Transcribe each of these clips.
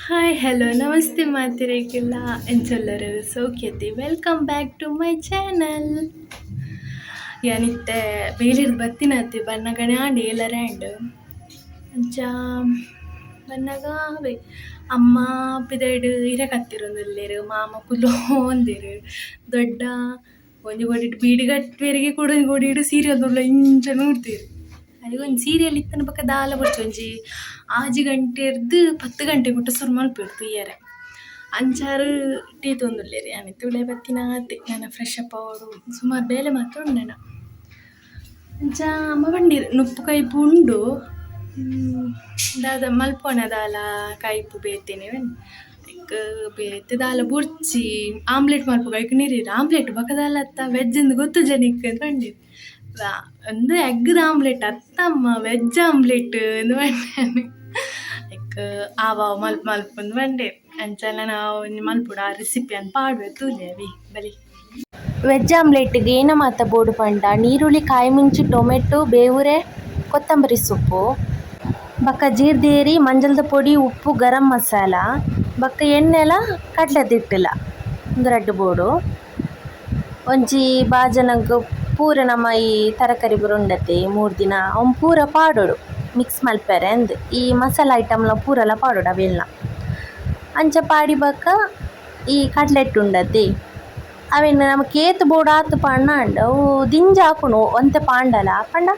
Hi hello namaste ಮಾತಿರೇಕಿಲ್ಲ ಎಂಚೊಲ್ಲರು ಸೌಖ್ಯತೆ. Welcome back to my channel. ಯಾನಿತ್ತೆ ಬೇಲಿಡ್ ಬತ್ತಿನತ್ತಿ ಬನ್ನಗನೆ ಆಂಡ್ ಏಲರೆ ಆಂಡ್ ಅಂಚ ಬನ್ನಗ ಅವೇ ಅಮ್ಮ ಪಿದಯ್ಡ್ ಇರೆ ಕತ್ತಿರೊಂದುಲ್ಲೆರ್, ಮಾಮ ಕುಲ್ಲೋಂದೆರ್. ದೊಡ್ಡ ಒಂಜಿ ಕೊಡಿಟ್ ಬೀಡಿ ಕಟ್ಪೆರಿಗೆ ಕುಡೊಂಜಿ ಕೊಡಿಟ್ ಸೀರಿಯಲ್ ತೂಲ ಇಂಚ ನೂರ್ದೆರ್. ಅರೆಗ್ ಒಂಜಿ ಸೀರಿಯಲ್ ಇತ್ತನ ಬೊಕ್ಕ ದಾಲ ಬೊರ್ಚಿ ಒಂಜಿ 6 ಗಂಟೆರ್ದ್ 10 ಗಂಟೆ ಮುಟ್ಟ ಸುರು ಮಲ್ಪೆರ್ ತೂಯೆರೆ. ಅಂಚಾರು ಟೀ ತೂವೊಂದುಲ್ಲೆರ್. ಯಾನ್ ಇತ್ತೆ ಉಲಾಯಿ ಬತ್ತಿನಾತೆ ನನ ಫ್ರೆಶ್ ಅಪ್ ಆವೊಡು, ಸುಮಾರು ಬೇಲೆ ಮಾತ ಉಂಡು ನನ. ಅಂಚ ಅಮ್ಮ ಪಂಡೆರ್ ನುಪ್ಪು ಕೈಪು ಉಂಡು, ದಾದ ಮಲ್ಪೊನ ದಾಲ ಕೈಪು ಬೇತೆನೆ ಐಕ್ ಬೇತೆ ದಾಲ ಬೊರ್ಚಿ ಆಮ್ಲೆಟ್ ಮಲ್ಪುಗ ಐಕ್ ನಿರಿರ್ ಆಮ್ಲೆಟ್ ಬೊಕ ದಾಲ ಅತ್ತ ವೆಜ್ ಇಂದ್ ಗೊತ್ತುಜ ನಿಕ್ಕ್ ಅಂದ್ ಪಂಡೆರ್. ಉಂದು ಎಗ್ಗ್ದ ಆಮ್ಲೆಟ್ ಅತ್ತಮ್ಮ ವೆಜ್ ಆಮ್ಲೆಟ್ ಇಂದ್ ಪಂಡೆ. ಐಕ್ ಆವ್ ಆವ್ ಮಲ್ಪು ಮಲ್ಪುಂದು ಪಂಡೆರ್. ಅಂಚ ನನ ಒಂಜಿ ಮಲ್ಪೊಡು ಆ ರೆಸಿಪಿ ಅನ್ ಪಾಡ್ವೆ ತೂಲೆ ಅವಿ ಬಲಿ. ವೆಜ್ ಆಮ್ಲೆಟ್ಗ್ ಏನ ಮಾತ ಬೋಡು ಪಂಡ ನೀರುಳ್ಳಿ, ಕಾಯಿ ಮುಂಚಿ, ಟೊಮೆಟೊ, ಬೇವುರೆ, ಕೊತ್ತಂಬರಿ ಸೊಪ್ಪು, ಬೊಕ್ಕ ಜೀರ್ದೇರಿ, ಮಂಜಲ್ದ ಪೊಡಿ, ಉಪ್ಪು, ಗರಂ ಮಸಾಲ, ಬೊಕ್ಕ ಎಣ್ಣೆಲ ಕಡಲೆ ಹಿಟ್ಟುಲ ಉಂದು ರಡ್ಡ್ ಬೋಡು. ಒಂಜಿ ಬಾಜನಗ್ ಪೂರ ನಮ ಈ ತರಕಾರಿ ಪೂರ ಉಂಡತೆ ಮೂರು ದಿನ ಅವು ಪೂರ ಪಾಡೊಡು ಮಿಕ್ಸ್ ಮಲ್ಪೆರೆ ಅಂದ್ ಈ ಮಸಾಲ ಐಟಮ್ಲ ಪೂರಲ ಪಾಡೊಡು ಅವೆಲ್ಲ. ಅಂಚ ಪಾಡಿ ಬೊಕ್ಕ ಈ ಕಟ್ಲೆಟ್ ಉಂಡತೆ ಅವೆನ್ ನಮಕ್ ಏತ್ ಬೋಡು ಆತ್ ಪಾಡ್ಂಡ ಆಂಡ್ ಅವು ದಿಂಜ ಆಪುಂಡು ಒಂತೆ ಪಾಂಡಲ ಪಂಡ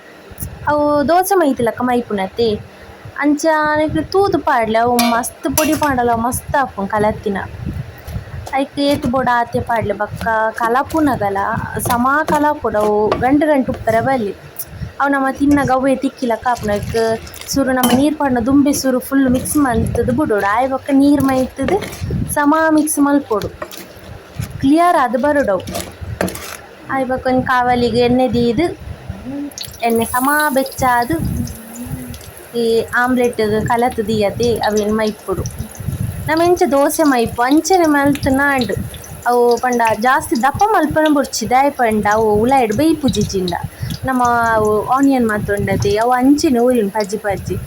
ಅವು ದೋಸೆ ಮೈತಿಲಕ ಮೈಪುನತೆ. ಅಂಚ ನಿಕುಲು ತೂದು ಪಾಡ್ಲೆ ಅವು ಮಸ್ತ್ ಪೊಡಿ ಪಾಡಲ ಮಸ್ತ್ ಆಪುಂಡು ಕಲತ್ತಿನ. ಐಕ್ ಏತ್ ಬೋಡು ಆತೆ ಪಾಡ್ಲೆ ಬೊಕ್ಕ ಕಲಪುನಗಲ ಸಮ ಕಲಪೊಡು ಅವು ಗಂಟು ಗಂಟು ಉಪ್ಪೆರೆ ಬಲ್ಲಿ. ಅವು ನಮ ತಿನ್ನಗ ಅವ್ವೇ ತಿಕ್ಕಿಲಕ ಆಪುಂಡು. ಐಕ್ ಸುರು ನಮ ನೀರು ಪಾಡುನ ದುಂಬೆ ಸುರು ಫುಲ್ ಮಿಕ್ಸ್ ಮಂತುದು ಬುಡೊಡು. ಆಯಿ ಬೊಕ್ಕ ನೀರು ಮೈತುದು ಸಮ ಮಿಕ್ಸ್ ಮಲ್ಪೊಡು, ಕ್ಲಿಯರ್ ಆದ್ ಬರೊಡು ಅವು. ಆಯಿ ಬೊಕ್ಕ ಒಂಜಿ ಕಾವಲಿಗ್ ಎಣ್ಣೆ ದೀದ್ ಎಣ್ಣೆ ಸಮ ಬೆಚ್ಚ ಆದ್ ಈ ಆಮ್ಲೆಟ್ ಕಲತ್ ದೀಯತೆ ಅವೆನ್ ಮೈಪೊಡು. ನಮ ಎಂಚ ದೋಸೆ ಮೈಪು ಅಂಚನೆ ಮಲ್ತ್ಂಡ ಆಂಡ್. ಅವು ಪಂಡ ಜಾಸ್ತಿ ದಪ್ಪ ಮಲ್ಪುನ ಬೊರ್ಚಿ, ದಾಯೆ ಪಂಡ ಅವು ಉಲಾಯಿಡ್ ಬೇಯ್ಪುಜಿ ಇಜ್ಜಿಂಡ. ನಮ ಅವು ಆನಿಯನ್ ಮಾತ ಉಂಡತೆ ಅವು ಅಂಚನೆ ಒರಿಯುಂಡು ಪಜಿ ಪಜಿ.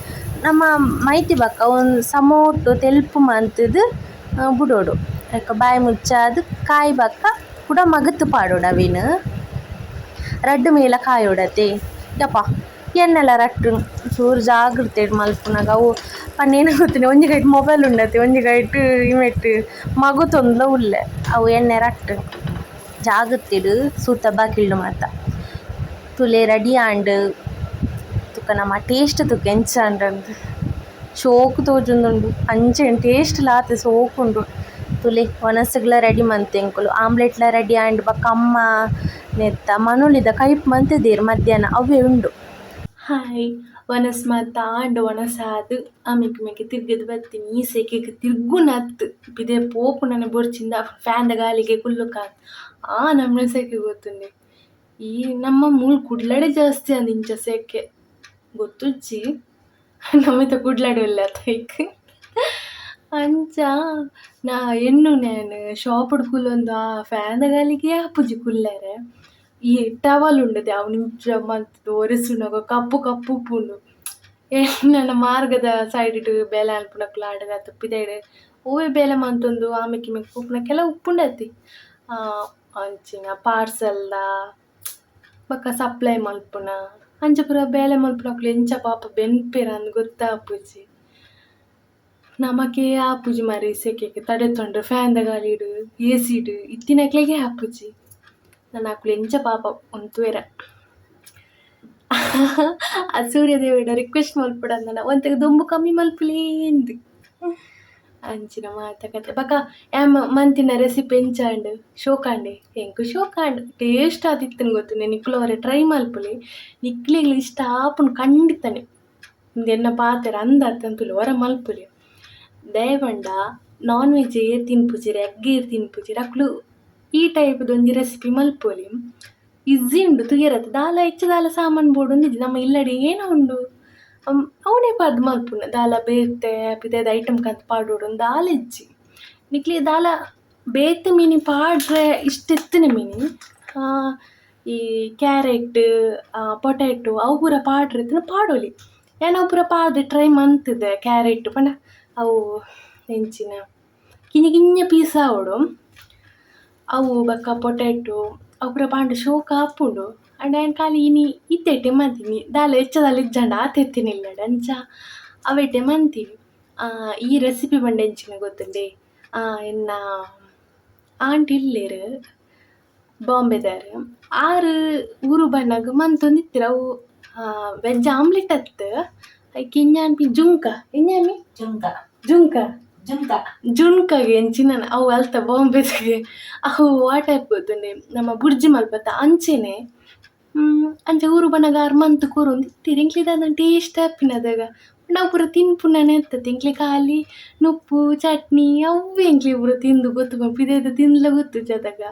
ನಮ ಮೈತಿ ಬೊಕ್ಕ ಅವು ಸಮೊಟ್ಟು ತೆಲ್ಪು ಮಂತುದು ಬುಡೊಡು. ಐಕ್ ಬಾಯಿ ಮುಚ್ಚಾದ್ ಕಾಯಿ ಬೊಕ್ಕ ಕುಡ ಮಗತ್ ಪಾಡೊಡು ಅವೆನ್. ರಡ್ಡ್ ಮೇಲ ಕಾಯೊಡತೆ. ಯಪ್ಪ ಎಣ್ಣೆಲ ರಟ್ಟುಂಡು ಚೂರು ಜಾಗ್ರತೆಡ್ ಮಲ್ಪುನಗ ಅವು ಪಂಡ ಏನ ಗೊತ್ತುಂಡ ಒಂಜಿ ಕೈಟ್ ಮೊಬೈಲ್ ಉಂಡತೆ ಒಂಜಿ ಕೈಟ್ ಇಮೆಟ್ ಮಗುತೊಂದುಲ ಉಲ್ಲೆ ಅವು ಎಣ್ಣೆ ರಟ್ಟುಂಡು. ಜಾಗ್ರತೆಡ್ ಸುತ ಬಾಕಿಲ್ಡ್ ಮಾತ ತೂಲೆ ರೆಡಿ ಆಂಡ್. ತುಕ ನಮ ಟೇಸ್ಟ್ ತೂಕ ಎಂಚ ಆಂಡ್ ಶೋಕು ತೋಜೊಂದುಂಡು ಅಂಚನೆ ಟೇಸ್ಟ್ ಲ ಆತೆ ಸೋಕುಂಡು. ತೂಲೆ ವನಸುಗ್ಲ ರೆಡಿ ಮಂತೆ ಎಂಕುಲು ಆಮ್ಲೆಟ್ಲ ರೆಡಿ ಆಂಡ್. ಬೊಕ್ಕ ಅಮ್ಮ ನೆತ್ತ ಮನೊಲಿದ ಕೈಪು ಮಂತುದೆರ್ ಮಧ್ಯಾಹ್ನ ಅವ್ವೇ ಉಂಡು. ಹಾಯ್ ವನಸ್ ಮಾತ ಆಂಡ್. ವನಸಾದ್ ಆಮೆಗ್ ಮೆಗ್ ತಿರ್ಗದ್ ಬತ್ತಿನಿ. ಈ ಸೆಕೆಗ್ ತಿರ್ಗುನತ್ ಪಿದಯಿ ಪೋಪುನನೆ ಬೊರ್ಚಿಂದ ಫ್ಯಾನ್ದ ಗಾಲಿಗೆ ಕುಲ್ಲುಕ ಆ ನಮ್ನೆ ಸೆಕೆ ಗೊತ್ತುಂಡೆ. ಈ ನಮ್ಮ ಮೂಲು ಕುಡ್ಲಡೆ ಜಾಸ್ತಿ ಅಂದ್ ಇಂಚ ಸೆಕೆ ಗೊತ್ತುಜ್ಜಿ. ನಮಿತ ಕುಡ್ಲಡೆ ಉಲ್ಲೆ ಅತ್ತ ಐಕ್. ಅಂಚ ನಾ ಎನ್ನುನೆ ಶಾಪುಡು ಕುಲ್ಲೊಂದು ಆ ಫ್ಯಾನ್ದ ಗಾಲಿಗೆ ಆಪುಜಿ ಕುಲ್ಲೆರೆ. ಈ ಟವಲ್ ಉಂಡತೆ ಅವು ಇಂಚ ಮಂತುದು ಒರೆಸುನಗ ಕಪ್ಪು ಕಪ್ಪು ಉಪ್ಪುಂಡು. ನನ್ನ ಮಾರ್ಗದ ಸೈಡ್ ಬೇಲೆ ಮಲ್ಪುನಕುಲು ಆಂಡ ಅತ್ತ್ ಪಿದಯ್ಡ್ ಒವ್ವೆ ಬೇಲೆ ಮಂತೊಂದು ಆಮೆಗ್ ಇಮೆಗ್ ಪೋಪುನ ಕೆಲವು ಉಪ್ಪುಂಡತೆ. ಅಂಚಿನ ಪಾರ್ಸೆಲ್ದ ಬೊಕ್ಕ ಸಪ್ಲೈ ಮಲ್ಪುನ ಅಂಚ ಪೂರ ಬೇಲೆ ಮಲ್ಪುನಕುಲು ಎಂಚ ಪಾಪ ಬೆನ್ಪೆರ್ ಅಂದ್ ಗೊತ್ತಾಪುಜಿ. ನಮಕೇ ಆಪುಜಿ ಮಾರ್ರೆ ಸೆಕೆಗ್ ತಡೆತೊಂಡ್ರೆ ಫ್ಯಾನ್ದ ಗಾಳಿಡ್ ಏಸಿಡ್ ಇತ್ತಿನಕ್ಲೆಗೆ ಆಪುಜಿ. ನನ ಅಕುಲು ಎಂಚ ಪಾಪ ಉಂತುವೆರ. ಆ ಸೂರ್ಯ ದೇವೆಡ ರಿಕ್ವೆಸ್ಟ್ ಮಲ್ಪೊಡಂದನ ಒಂತೆಗ್ ದೊಂಬು ಕಮ್ಮಿ ಮಲ್ಪುಲೇಂದ್. ಅಂಚಿನ ಮಾತ ಕತೆ. ಬೊಕ ಯಾನ್ ಮಂತಿನ ರೆಸಿಪಿ ಎಂಚಾಂಡ್ ಶೋಕಾಂಡೆ? ಎಂಕ್ ಶೋಕಾಂಡ್, ಟೇಸ್ಟ್ ಆದಿತ್ತುಂಡು ಗೊತ್ತುಂಡೆ. ನಿಕುಲು ಒರ ಟ್ರೈ ಮಲ್ಪುಲೆ, ನಿಕ್ಲೆಗ್ಲ ಇಷ್ಟ ಆಪುಂಡು ಖಂಡಿತನೆ. ಉಂದು ಎನ್ನ ಪಾತೆರ ಅಂದ್ ಅತ್ತ್ ಒರ ಮಲ್ಪುಲೆ. ದಾಯೆ ಪಂಡ ನಾನ್ ವೆಜ್ ಏರ್ ತಿನ್ಪುಜೆರ್, ಎಗ್ ಏರ್ ತಿನ್ಪುಜೆರ್ ಅಕುಲು ಈ ಟೈಪ್ದ ಒಂಜಿ ರೆಸಿಪಿ ಮಲ್ಪೊಲಿ. ಈಸಿ ಉಂಡು ತೂಯೆರೆ ದಾಲ ಹೆಚ್ಚ ದಾಲ ಸಾಮಾನು ಬೋಡು ನಮ್ಮ ಇಲ್ಲಡೆ ಏನ ಉಂಡು ಅವನೇ ಪಾಡ್ದ್ ಮಲ್ಪುನ. ದಾಲ ಬೇತೆ ಪಿದಯ್ದ ಐಟಮ್ ಕಂತ್ ಪಾಡೊಡು ದಾಲ ಇಜ್ಜಿ. ನಿಕ್ಲೆ ದಾಲ ಬೇತೆ ಮಿನಿ ಪಾಡ್ರೆ ಇಷ್ಟ ಇತ್ತಿನ ಮಿನಿ ಈ ಕ್ಯಾರೆಟ್ ಪೊಟ್ಯಾಟೊ ಅವು ಪೂರ ಪಾಡ್ರೆ ಇತ್ತ್ಂಡ ಪಾಡೊಲಿ. ಯಾನ್ ಅವು ಪೂರ ಪಾಡ್ದ್ ಟ್ರೈ ಮಂತುದೆ. ಕ್ಯಾರೆಟ್ ಪಂಡ ಅವು ಎಂಚಿನ ಕಿನ್ನಿ ಕಿನ್ಯ ಪೀಸ್ ಆವೊಡು ಅವು ಬೊಕ್ಕ ಪೊಟೆಟೊ ಅವು ಪೂರ ಪಾಂಡ ಶೋಕು ಆಪುಂಡು. ಆಂಡ ಯಾನ್ ಖಾಲಿ ಇನಿ ಇತ್ತೆಟೆ ಮಂತಿನಿ ದಾಲ ಎಚ್ಚ ದಾಲ ಇಜ್ಜಾಂಡ ಆತೆ ಇತ್ತಿನಿಲ್ಲಡ್ ಅಂಚ ಅವೆಟೆ ಮಂತಿನಿ. ಈ ರೆಸಿಪಿ ಪಂಡ ಎಂಚಿನ ಗೊತ್ತುಂಡೆ ಎನ್ನ ಆಂಟಿ ಇಲ್ಲೆರ್ ಬಾಂಬೆದಾರ್ ಆರ್ ಊರು ಬನ್ನಗ ಮಂತೊಂದಿತ್ತೆರ್ ಅವು ವೆಜ್ ಆಮ್ಲೆಟ್ ಅತ್ತ್ ಐಕ್ ಎಂಚ ಪನ್ಪಿ ಜುಂಕ ಎಂಜಾಮಿ ಜುಂಕ ಜುಂಕ ಜುಂಕ ಜುಂಕಗೆ ಎಂಚಿನ ಅವು ಅಲ್ತ ಬಾಂಬೆದಾಗೆ ಅವು ವಾ ಟೈಪ್ ಗೊತ್ತುಂಡೆ ನಮ್ಮ ಬುರ್ಜಿ ಮಲ್ಪತ್ತ ಅಂಚೆನೆ ಅಂಚ ಊರು ಬನ್ನಗ ಆರ್ ಮಂತ್ ಕೊರೊಂದಿತ್ತೆರ್ ಎಂಕ್ಲೆ ದಾದ ಟೇಸ್ಟ್ ಆಪಿನ ಅದಗ ಪಂಡ ಅವು ಪೂರ ತಿನ್ಪುನನೆ ಅತ್ತತ್ ಎಂಕ್ಲೆ ಖಾಲಿ ನುಪ್ಪು ಚಟ್ನಿ ಅವ್ವೆ ಎಂಕ್ಲೆ ಪೂರ ತಿಂದು ಗೊತ್ತು ಪಿದಯ್ದ ತಿಂದ್ಲ ಗೊತ್ತುಜಿ ಅದಗ.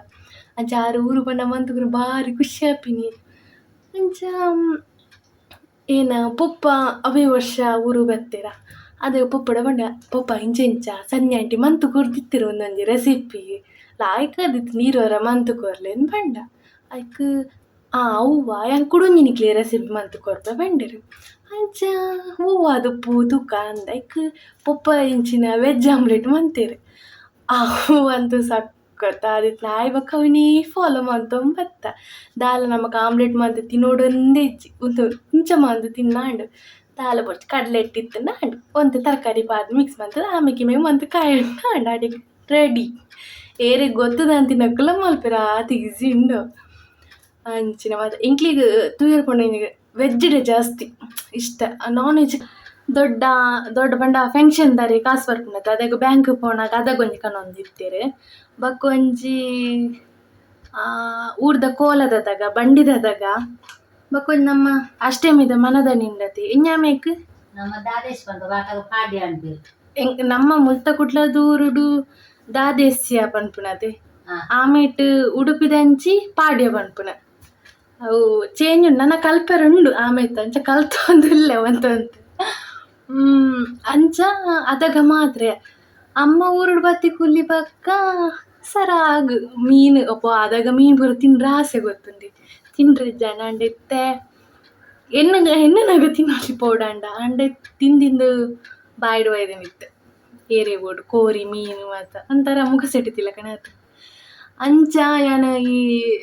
ಅಂಚ ಆರ್ ಊರು ಬನ್ನ ಮಂತ್ ಕೊರ್ನ ಬಾರಿ ಖುಷಿ ಆಪಿನಿ. ಅಂಚ ಏನ ಪೊಪ್ಪ ಅವೇ ವರ್ಷ ಊರು ಬತ್ತೆರ ಅದಗ ಪೊಪ್ಪಡ ಪಂಡ ಪೊಪ್ಪ ಇಂಚ ಇಂಚ ಸಂಜೆ ಆಂಟಿ ಮಂತ್ ಕೊರ್ದಿತ್ತೆರ್ ಒಂದೊಂಜಿ ರೆಸಿಪಿ ಲಾಯ್ಕ್ ನೀರೋರ ಒರ ಮಂತ್ ಕೊರ್ಲೆಂದ್ ಪಂಡ. ಐಕ್ ಅವ್ವ ಯಾನ್ ಕುಡೊಂಜಿ ನಿಕ್ಲೆ ರೆಸಿಪಿ ಮಂತ್ ಕೊರ್ಪೆ ಪಂಡೆರ್. ಅಂಚ ಒವ್ವಾದುಪ್ಪು ತೂಕ ಅಂದ್ ಐಕ್ ಪೊಪ್ಪ ಇಂಚಿನ ವೆಜ್ ಆಮ್ಲೆಟ್ ಮಂತೆರ್. ಅವು ಅಂತು ಸಖತ್ ಆದಿತ್ತ್ಂಡ್ ಆಯ್ ಬೊಕ್ಕ ಅವೆನೇ ಫಾಲೋ ಮಂತೊಂದು ಬತ್ತ. ದಾಲ ನಮಕ್ ಆಮ್ಲೆಟ್ ಮಂತ್ ತಿನೊಡೊಂದೇ ಇಜ್ಜಿ ಉಂದು ಇಂಚ ಮಂತ್ ತಿನ್ನಾಂಡ್ ದಾಲ ಬೊರ್ಚಿ ಕಡ್ಲೆ ಹಿಟ್ಟು ಇತ್ತ್ಂಡ ಆಂಡ್ ಒಂತೆ ತರಕಾರಿ ಪಾಡ್ದ್ ಮಿಕ್ಸ್ ಮಂತುದು ಆಮೆಗ್ ಗಿಮೆಗ್ ಮಂತ್ ಕಾಯೊಂಡ ಆಂಡ್ ಅಡೆಗ್ ರೆಡಿ. ಏರೆಗ್ ಗೊತ್ತುದಾಂತಿನಕುಲ್ಲ ಮಲ್ಪೆರ್ ಆತ್ ಈಸಿ ಉಂಡು. ಅಂಚಿನ ಮಾತ ಎಂಕ್ಲೆಗ್ ತೂಯೆರೆ ಪೋಂಡ ವೆಜ್ಡ್ ಜಾಸ್ತಿ ಇಷ್ಟ ನಾನ್ ವೆಜ್ ದೊಡ್ಡ ದೊಡ್ಡ ಪಂಡ ಫಂಕ್ಷನ್ ದಾರೆ ಕಾಸ್ ಬರ್ಪುಂಡತ ಅದಗ ಬ್ಯಾಂಕ್ ಪೋನಾಗ ಅದಗ ಒಂಜಿ ಕನೊಂದಿತ್ತೆರ್. ಬೊಕ್ಕ ಒಂಜಿ ಊರ್ದ ಕೋಲದದಾಗ ಬಂಡಿದದಾಗ ಬೊಕ್ಕ ಒಂಜಿ ನಮ್ಮ ಅಷ್ಟೆಮಿದ ಮನದನಿ ಉಂಡತೆ ಎಂಜಾಮೇಕ್ ನಮ್ಮ ದಾದೇಶ್ ಪನ್ಪ ಬಾಕಾಗ ಪಾಡ್ಯ ಅನ್ಪೇರು. ನಮ್ಮ ಮುಲ್ತ ಕುಡ್ಲದ ಊರುಡು ದಾದೇಸ್ಯ ಪನ್ಪುನತೆ ಆಮೇಟ್ ಉಡುಪಿದಂಚಿ ಪಾಡ್ಯ ಪನ್ಪುನ. ಅವು ಚೇಂಜ್ ಉಂಡು ನನ ಕಲ್ಪೆರೆ ಉಂಡು ಆಮೇತ ಅಂಚ ಕಲ್ತೊಂದುಲ್ಲೆ ಒಂತೆ ಒಂತೆ. ಅಂಚ ಅದಗ ಮಾತ್ರ ಅಮ್ಮ ಊರುಡು ಬತ್ತಿ ಕುಲ್ಲಿ ಬೊಕ್ಕ ಸರಾಗ್ ಮೀನು ಅಬ್ಬಾ ಅದಗ ಮೀನು ಪೂರ ತಿಂಡ್ರೆ ಆಸೆ ಗೊತ್ತುಂಡೆ ತಿಂಡ್ರೆ ಇಜ್ಜಾಂಡ ಆಂಡ ಇತ್ತೆ ಎಣ್ಣೆ ಎಣ್ಣೆನಾಗ ತಿನ್ನೊಲಿ ಪೋಡಾಂಡ ಆಂಡ ತಿಂದಿಂದು ಬಾಯ್ಡ್ ಬೈದಿನಿತ್ತೆ ಏರೆ ಬೋಡು ಕೋರಿ ಮೀನು ಮಾತ ಒಂಥರ ಮುಖ ಸೆಟ್ಟಿತಿಲಕನೆ ಆತು. ಅಂಚ ಯಾನ್ ಈ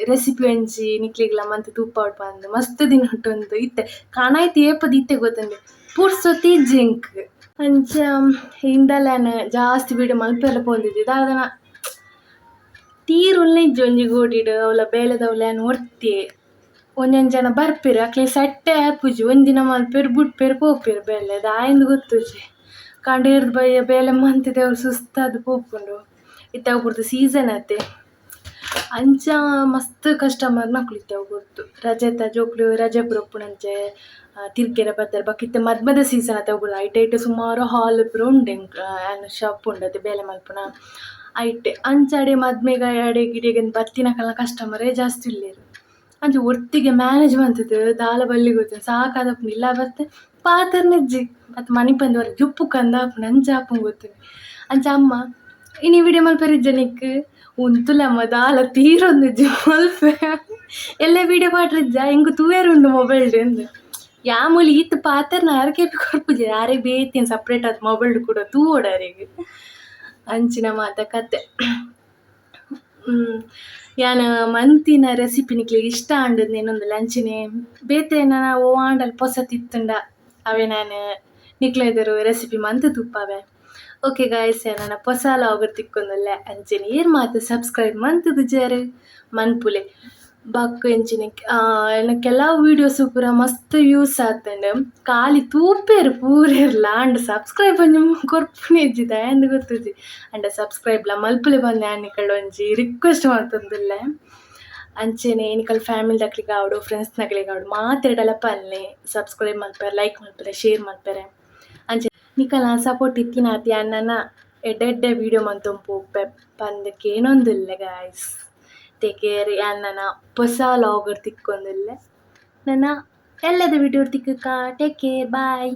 ರೆಸಿಪಿ ಒಂಜಿ ನಿಕ್ಲೆಗ್ಲ ಮಂತ್ ತೂಪಾವೊಡು ಪಂದ್ ಮಸ್ತ್ ದಿನೊಟುಂದು ಇತ್ತೆ ಕಾಣಾಯ್ತು ಏಪದ ಇತ್ತೆ ಗೊತ್ತುಂಡು ಪುರ್ಸೊತ್ತು ಇಜ್ಜಿ ಎಂಕ್. ಅಂಚ ಇಂದಲ ಯಾನ್ ಜಾಸ್ತಿ ವೀಡಿಯೋ ಮಲ್ಪೆರೆ ಪೋಂದಿಜ್ಜಿ ದಾದನ ತೀರುಲ್ನ ಇಜ್ಜಿ ಒಂಜಿ ಗೋಡಿಡ್ ಅವ್ಲ ಬೇಲೆದವ್ಲು ಯಾನ್ ಒರ್ತಿಯೆ ಒಂಜೊಂಜಿ ಜನ ಬರ್ಪೆರ್ ಅಕ್ಲೆಗ್ ಸೆಟ್ಟೆ ಆಪುಜಿ ಒಂದಿನ ಮಲ್ಪೆರ್ ಬುಡ್ಪೆರ್ ಪೋಪೆರ್ ಬೇಲೆ ದಾಯೆಂದ್ ಗೊತ್ತುಜಿ. ಕಾಂಡೇರ್ದ್ ಬಯ್ಯ ಬೇಲೆ ಮಂತಿದೆ ಅವ್ಲು ಸುಸ್ತಾದ್ ಪೋಪುಂಡು. ಇತ್ತೆ ಅವು ಪೂರ್ತಿ ಸೀಸನ್ ಅತೆ ಅಂಚ ಮಸ್ತ್ ಕಸ್ಟಮರ್ ನಕುಲು ಇತ್ತೆ ಅವು ಪೊರ್ತು ರಜೆತ ಜೋಕುಲು ರಜೆ ಪೂರ ಉಪ್ಪುನಂಚೆ ತಿರ್ಗೆರೆ ಬತ್ತೆರ್ ಬೊಕ್ಕ ಇತ್ತೆ ಮದ್ಮೆದ ಸೀಸನ್ ಅತೆ ಅವು ಐಟ್ ಐಟ್ ಸುಮಾರು ಹಾಲ್ ಪೂರ ಉಂಡು ಎಂಕ್ ಯಾನ್ ಶಾಪ್ ಉಂಡು ಅತೆ ಬೇಲೆ ಮಲ್ಪುನ ಐಟ್ ಅಂಚ ಅಡೆ ಮದ್ಮೆಗ್ ಅಡೆಗ್ ಇಡೆಗ್ ಬತ್ತಿನಕಲ್ನ ಕಸ್ಟಮರೇ ಜಾಸ್ತಿ ಉಲ್ಲೆರ್. ಅಂಚ ಒರ್ತಿಗೆ ಮ್ಯಾನೇಜ್ ಮಂತುದು ದಾಲ ಬಲ್ಲಿ ಗೊತ್ತುಂಡು ಸಾಕಾದಪುಂಡು ಇಲ್ಲ ಬತ್ತೆ ಪಾತೆರ್ನ ಇಜ್ಜಿ ಬತ್ ಮನಿಪಂದೆ ಒರ ಜುಪ್ಪುಕಂದ್ ಆಪುಂಡು ಅಂಚ ಆಪುಂಡು ಗೊತ್ತುಂಡು. ಅಂಚ ಅಮ್ಮ ಇನಿ ವಿಡಿಯೋ ಮಲ್ಪೆರೆ ಇಜ್ಜ ನಿಕ್ಕ್ ಉಂತುಲಮ್ಮ ದಾಲ ತೀರೊಂದಿಜ್ಜಿ ಮಲ್ಪೆ ಎಲ್ಲೆ ವಿಡಿಯೋ ಪಾಡ್ರಿಜ್ಜ ಎಂಕ್ ತೂಯೆರೆ ಉಂಡು ಮೊಬೈಲ್ಡ್ ಅಂದ್ ಯಾಮೂಲಿ ಈತ್ ಪಾತೆರ್ನ ಆರ್ ಕೇಪಿ ಕೊರ್ಪುಜೆರ್ ಆರೆಗ್ ಬೇತೆ ಸಪ್ರೇಟ್ ಆದ್ ಮೊಬೈಲ್ಡ್ ಕೂಡ ತೂವೊಡು ಅರೆಗ್. ಅಂಚಿನ ಮಾತ ಕತೆ. ಯಾನ್ ಮಂತಿನ ರೆಸಿಪಿ ನಿಕ್ಲೆಗ್ ಇಷ್ಟ ಆಂಡ್ ಎನ್ನೊಂದುಲ್ಲೆ ಅಂಚೆನೆ ಬೇತೆ ನನ ಒವ್ವಾಂಡಲ ಪೊಸತ್ ಇತ್ತುಂಡ ಅವೆ ಯಾನ್ ನಿಕ್ಲೆದುರು ರೆಸಿಪಿ ಮಂತ್ ತೂಪಾವೆ. ಓಕೆ ಗಾಯ್ಸ್ ನನ ಪೊಸ ಲಾಗ್ ತಿಕ್ಕೊಂದುಲ್ಲೆ ಅಂಚೆನೆ ಏರ್ ಮಾತ ಸಬ್ಸ್ಕ್ರೈಬ್ ಮಂತುದುಜೆರ್ ಮನ್ಪುಲೆ. ಬೊಕ್ಕ ಎಂಚಿನ ಎನ್ನ ಕೆಲವು ವೀಡಿಯೋಸ್ ಪೂರ ಮಸ್ತ್ ಯೂಸ್ ಆತುಂಡು ಖಾಲಿ ತೂಪೆರ್ ಪೂರೆರ್ಲ ಆಂಡ ಸಬ್ಸ್ಕ್ರೈಬ್ ಒಂಜಿ ಕೊರ್ಪುನೆ ಇಜ್ಜಿ ದಾಯೆಂದ್ ಗೊತ್ತುಜಿ. ಆಂಡ ಸಬ್ಸ್ಕ್ರೈಬ್ಲ ಮಲ್ಪುಲೆ ಪಂದ್ ಯಾನ್ ನಿಕಲ್ಡ ಒಂಜಿ ರಿಕ್ವೆಸ್ಟ್ ಮಂತೊಂದುಲ್ಲೆ. ಅಂಚೆನೆ ನಿಕಲ್ ಫ್ಯಾಮಿಲಿ ದಕ್ಲೆಗ್ ಆವಡ್ ಫ್ರೆಂಡ್ಸ್ ನಕ್ಲೆಗ್ ಆವಡ್ ಮಾತೆರ್ಡಲ ಪನ್ಲೆ ಸಬ್ಸ್ಕ್ರೈಬ್ ಮಲ್ಪೆರೆ ಲೈಕ್ ಮಲ್ಪೆರೆ ಶೇರ್ ಮಲ್ಪೆರೆ. ಅಂಚೆ ನಿಕಲ್ನ ಸಪೋರ್ಟ್ ಇತ್ತಿನಾತ್ ಯಾನ್ ನನ ಎಡ್ಡೆ ಎಡ್ಡೆ ವೀಡಿಯೋ ಮಂತೊಂದು ಪೋಪೆ ಪಂದ್ ಕೇನೊಂದುಲ್ಲೆ guys. Take care ಯಾನ್ ನನ ಪೊಸ ಲಾಗ್ ತಿಕ್ಕೊಂದುಲ್ಲೆ ನನ ಎಲ್ಲದ ವೀಡಿಯೋ ತಿಕ್ಕುಕ. Take care bye.